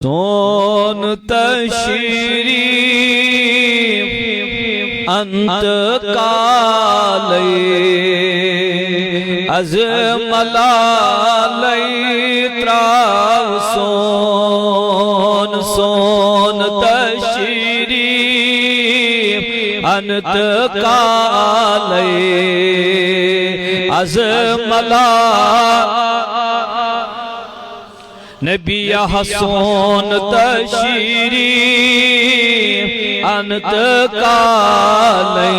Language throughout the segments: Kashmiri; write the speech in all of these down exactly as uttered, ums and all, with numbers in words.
سون تشریف انتقالے از ملالے تراو سون، سون تشریف انتقالے از ملالے۔ نبی سون تشریف انتقالے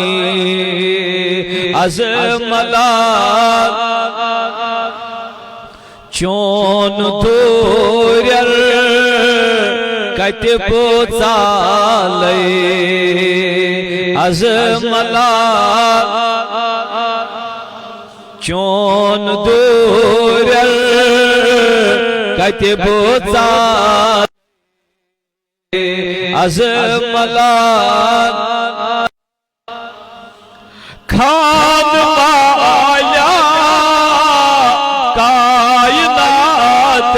از ملالے۔ چون دوریر کتہِ بوزالے از ملالے۔ چون دوریر کتہِ بوزالے از ملالے۔ خان آیا کائنات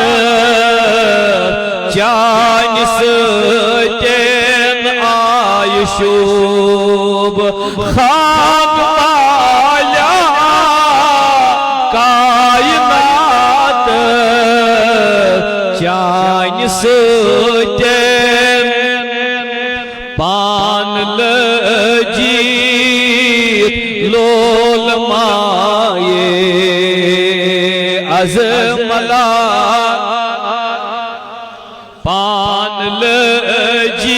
چانہِ سۭتۍ آیہِ شوٗب۔ خان آیا کائنات چانہِ سۭتۍ پان لٔجیت لول مایے از ملالے۔ پان لٔجیت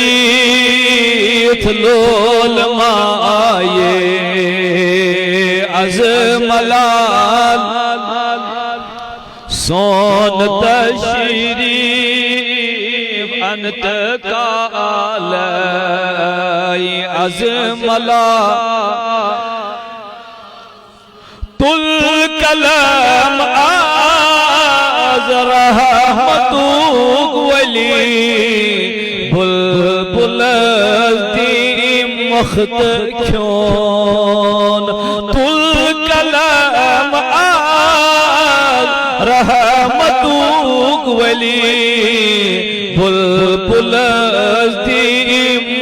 لول مایے از ملالے۔ سون تشریف انتقالے از ملالے۔ تُل قلم از رحمتُک ولی، بلبلس دِ مۄخت کھیوٚن۔ تُل قلم از رحمتُک ولی، بلبلس دِ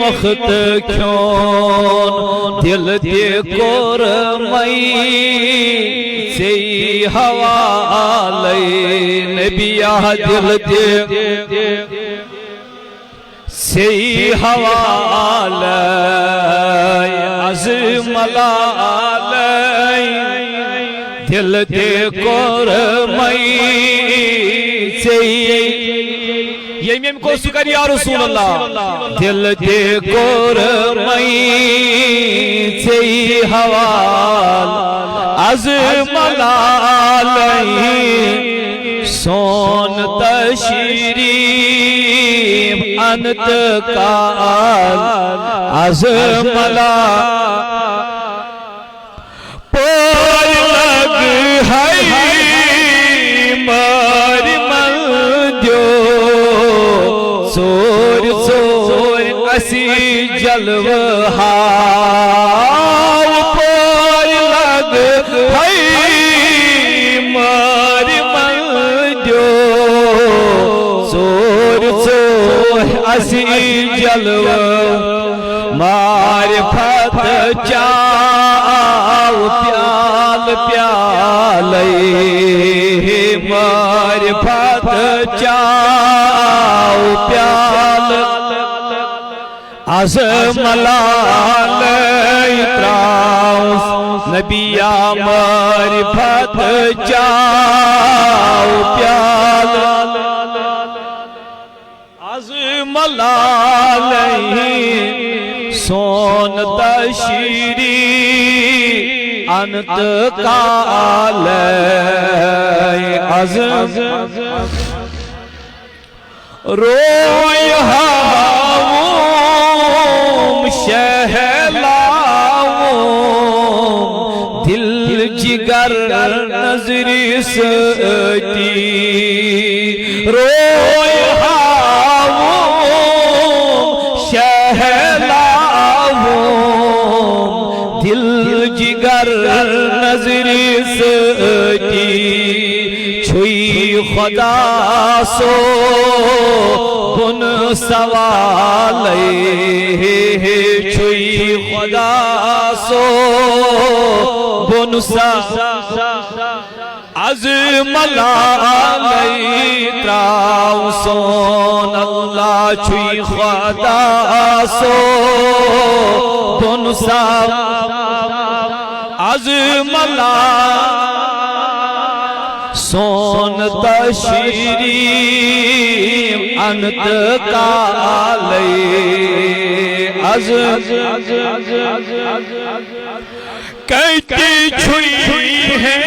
مۄخت کھیوٚن۔ دل تہِ کوٚر مے ژے حوالے نبیا، دل تہِ ژے حوالے از ملالے۔ دل تہِ کوٚر مے ژے۔ ییٚمۍ ییٚمۍ کوٚر سُہ کَرِ یا رسول اللہ۔ دل تہِ کوٚر مے ژے حوال از ملالے۔ سون تشریف انتقال از ملالے۔ پورِ لگ ہے مارِ مندیو، ژوٗرِ ژوٗرِ اسی جلوہ ہاو۔ پورِ لگ ہے مارِ مندیو، ژوٗرِ ژوٗرِ اسی جلوہ معرفت چاو پیال پیالے، معرفت چاو پیال از ملالے تراوس نبیا، معرفت چاو پیال از ملالے۔ سون تشریف انتقالے از روے ہاوُم شہلاوُم دل جگر نظرِ سۭتی۔ روے ہاوُم شہلاوُم دل جگر نظرِ سۭتی۔ چھُے خدا سو بن سوالے، چھوئی خدا سو بن سا از ملالے تراو سون اللہ، چھوئی خدا سو بن سا از ملا سون تشریف انتقالے از کتہِ چھُے ہے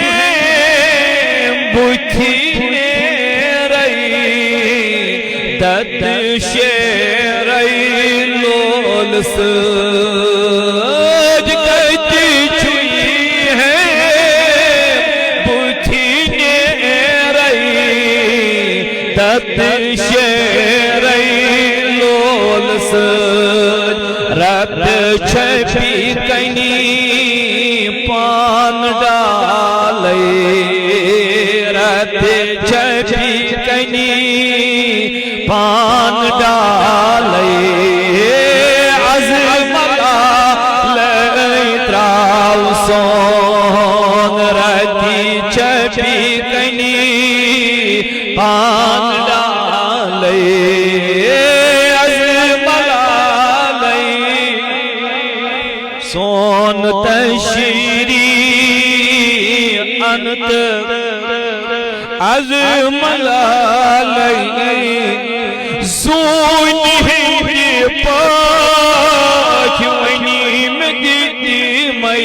بُتھِ نیرے دد شیرے لول سۭتۍ۔ کتہِ چھُے ہے بُتھِ نیرے دد شیرے لول سۭتۍ۔ رت چھپی کنی پان ڈالے، رت چھپی کنی پان ڈالے از ملالے تراو سون۔ رتی چھپی کنی پان ڈالے از ملالے سون تشریف انت از ملالے۔ زوٗنہِ ہٕنٛدِ پٲٹھۍ ؤنی مےٚ دِتۍ مَے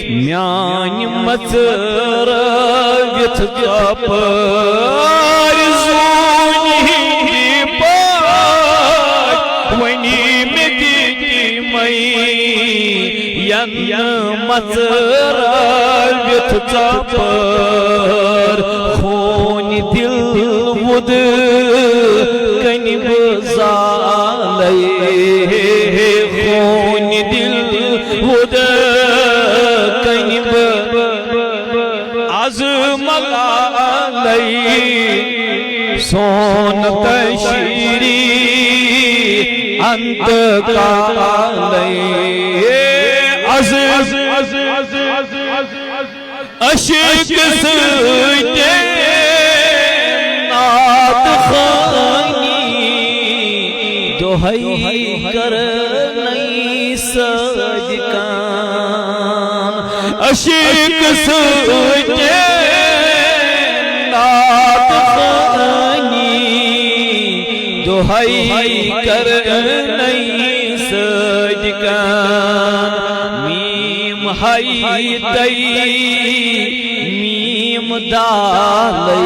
میٛانہِ مَژرٲوِتھ ژۄپٲرۍ۔ زوٗنہِ ہٕنٛدِ پٲٹھۍ ؤنی مےٚ دِتۍ مَے ین مژرٲوِتھ ژۄپٲرۍ۔ خوٗنہِ دِل وُد کنہِ بہٕ زالے، خوٗنہِ دِل وُد کنہِ بہٕ از ملالے سون تشریف انتقالے از عشق سۭتۍ نعت خوٲنی دۄہے کرنَے صٲدقان۔ عشق سۭتۍ نعت خوٲنی دۄہے کرنَے صٲدقان۔ میم ہائی تئی میم دالے،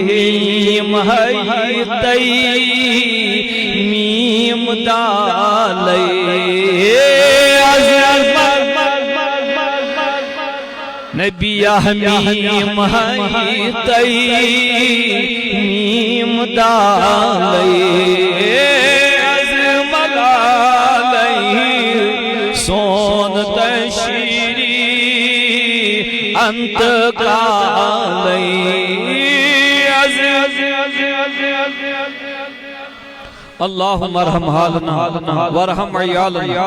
میم ہائی تئی میم دالے۔ نبی میم ہائی تئی میم دالے از ملالے سون تشریف انتقالے از۔ اللهم ارحم حالنا وارحم عيالنا۔